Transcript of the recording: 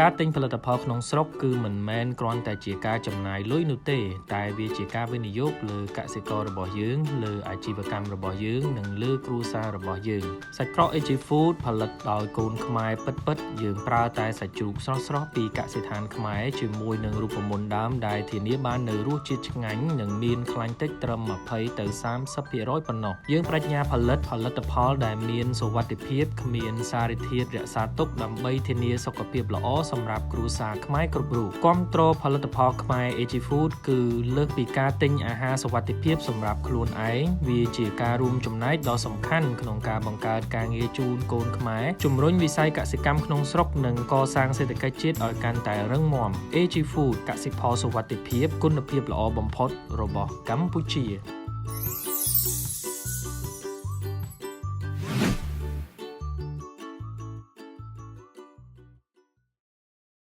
ការទិញផលិតផលក្នុងស្រុកគឺមិនមែនគ្រាន់តែជាការចំណាយលុយនោះទេ តែវាជាការវិនិយោគលើកសិកររបស់យើងលើអាជីវកម្មរបស់យើងនិងលើគ្រួសាររបស់យើងសាច់ក្រក AG Food ផលិតដោយកូនខ្មែរពិតៗយើងប្រើតែសាច់ជ្រូកស្រស់ៗពីកសិដ្ឋានខ្មែរជាមួយនឹងរូបមន្តដើមដែលធានាបាននូវរសជាតិឆ្ងាញ់និងមានខ្លាញ់តិចត្រឹម20ទៅ30%ប៉ុណ្ណោះយើងប្តេជ្ញាផលិតផលិតផលដែលមានសុវត្ថិភាពគ្មានសារធាតុរក្សាទុកដើម្បីធានាសុខភាពល្អសម្រាប់គ្រួសារខ្មែរគ្រប់រូបគាំទ្រផលិតផលខ្មែរ AG Food គឺលើសពីការទិញអាហារសុវត្ថិភាពសម្រាប់ខ្លួនឯងវាជាការរួមចំណែកដ៏សំខាន់ក្នុងការបង្កើតការងារជូនកូនខ្មែរជំរុញវិស័យកសិកម្មក្នុងស្រុកនិងកសាងសេដ្ឋកិច្ចជាតិឲ្យកាន់តែរឹងមាំ AG Food កសិផលសុវត្ថិភាពគុណភាពល្អបំផុតរបស់កម្ពុជា។